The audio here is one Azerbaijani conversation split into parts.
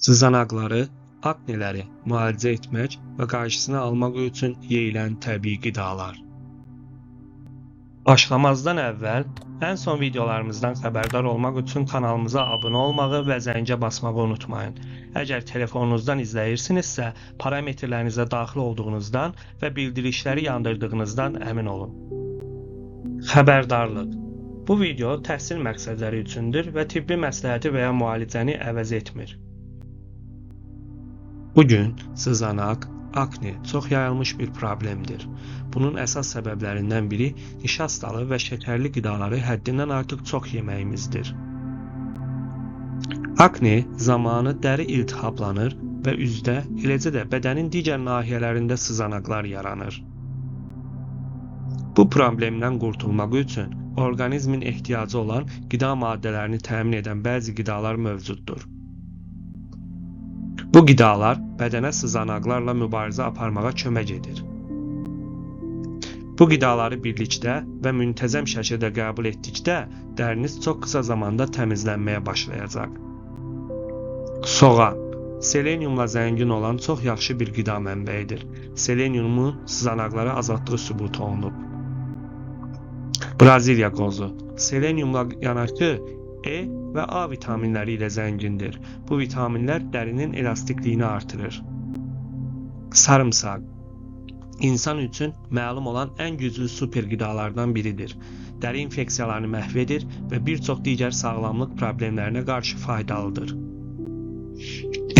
Sızanaqları, akneləri müalicə etmək və qarşısını almaq üçün yeyilən təbii qidalar. Başlamazdan əvvəl ən son videolarımızdan xəbərdar olmaq üçün kanalımıza abunə olmağı və zəngə basmağı unutmayın. Əgər telefonunuzdan izləyirsinizsə, parametrlərinizə daxil olduğunuzdan və bildirişləri yandırdığınızdan əmin olun. Xəbərdarlıq. Bu video təhsil məqsədləri üçündür və tibbi məsləhəti və ya müalicəni əvəz etmir. Bugün sızanaq, akne çox yayılmış bir problemdir. Bunun əsas səbəblərindən biri nişastalı və şəkərli qidaları həddindən artıq çox yeməyimizdir. Akne zamanı dəri iltihablanır və üzdə, eləcə də bədənin digər nahiyələrində sızanaqlar yaranır. Bu problemdən qurtulmaq üçün orqanizmin ehtiyacı olan qida maddələrini təmin edən bəzi qidalar mövcuddur. Bu qidalar bədənə sızanaqlarla mübarizə aparmağa kömək edir. Bu qidaları birlikdə və müntəzəm şəkildə qəbul etdikdə dəriniz çox qısa zamanda təmizlənməyə başlayacaq. Soğan seleniumla zəngin olan çox yaxşı bir qida mənbəyidir. Seleniumun sızanaqları azaltdığı sübut olunub. Braziliya qozu seleniumla yanaşı E və A vitaminləri ilə zəngindir. Bu vitaminlər dərinin elastikliyini artırır. Sarımsaq insan üçün məlum olan ən güclü super qidalardan biridir. Dəri infeksiyalarını məhv edir və bir çox digər sağlamlıq problemlərinə qarşı faydalıdır.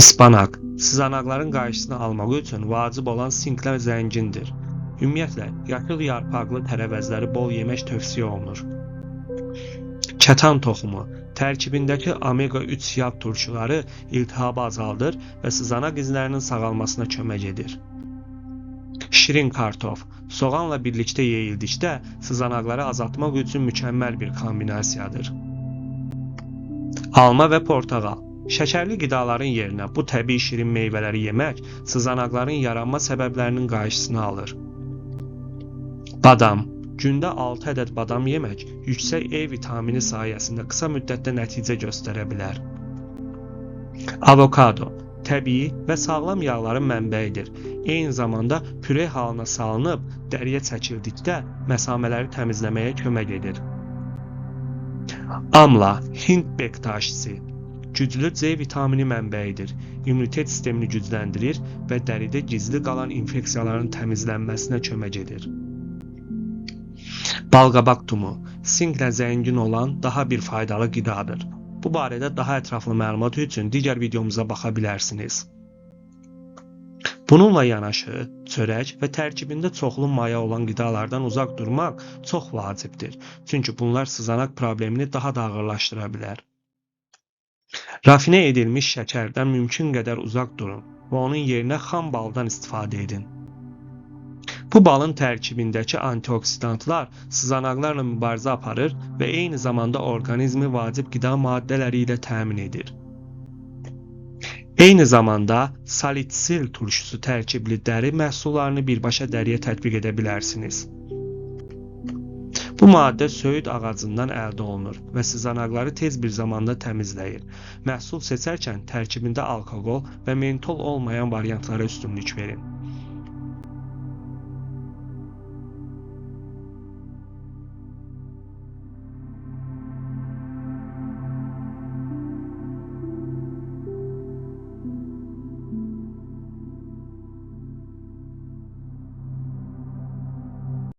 İspanaq sızanaqların qarşısını almaq üçün vacib olan sinklə zəngindir. Ümumiyyətlə, yaşıl yarpaqlı tərəvəzləri bol yemək tövsiyə olunur. Kətan toxumu tərkibindəki omega-3 yağ turşuları iltihabı azaldır və sızanaq izlərinin sağalmasına kömək edir. Şirin kartof soğanla birlikdə yeyildikdə sızanaqları azaltmaq üçün mükəmməl bir kombinasiyadır. Alma və portağal. Şəkərli qidaların yerinə bu təbii şirin meyvələri yemək sızanaqların yaranma səbəblərinin qarşısını alır. Badam. Gündə 6 ədəd badam yemək yüksək E vitamini sayəsində qısa müddətdə nəticə göstərə bilər. Avokado təbii və sağlam yağların mənbəyidir. Eyni zamanda püre halına salınıb dəriyə çəkildikdə məsamələri təmizləməyə kömək edir. Amla, Hind bektaşisi güclü C vitamini mənbəyidir. İmmunitet sistemini gücləndirir və dəridə gizli qalan infeksiyaların təmizlənməsinə kömək edir. Balqabaq tumu sinklə zəngin olan daha bir faydalı qidadır. Bu barədə daha ətraflı məlumat üçün digər videomuza baxa bilərsiniz. Bununla yanaşı, çörək və tərkibində çoxlu maya olan qidalardan uzaq durmaq çox vacibdir. Çünki bunlar sızanaq problemini daha da ağırlaşdıra bilər. Rafinə edilmiş şəkərdən mümkün qədər uzaq durun və onun yerinə xam baldan istifadə edin. Bu balın tərkibindəki antioksidantlar sızanaqlarla mübarizə aparır və eyni zamanda orqanizmi vacib qida maddələri ilə təmin edir. Eyni zamanda salitsil turşusu tərkibli dəri məhsullarını birbaşa dəriyə tətbiq edə bilərsiniz. Bu maddə söyüd ağacından əldə olunur və sızanaqları tez bir zamanda təmizləyir. Məhsul seçərkən tərkibində alkoqol və mentol olmayan variantlara üstünlük verin.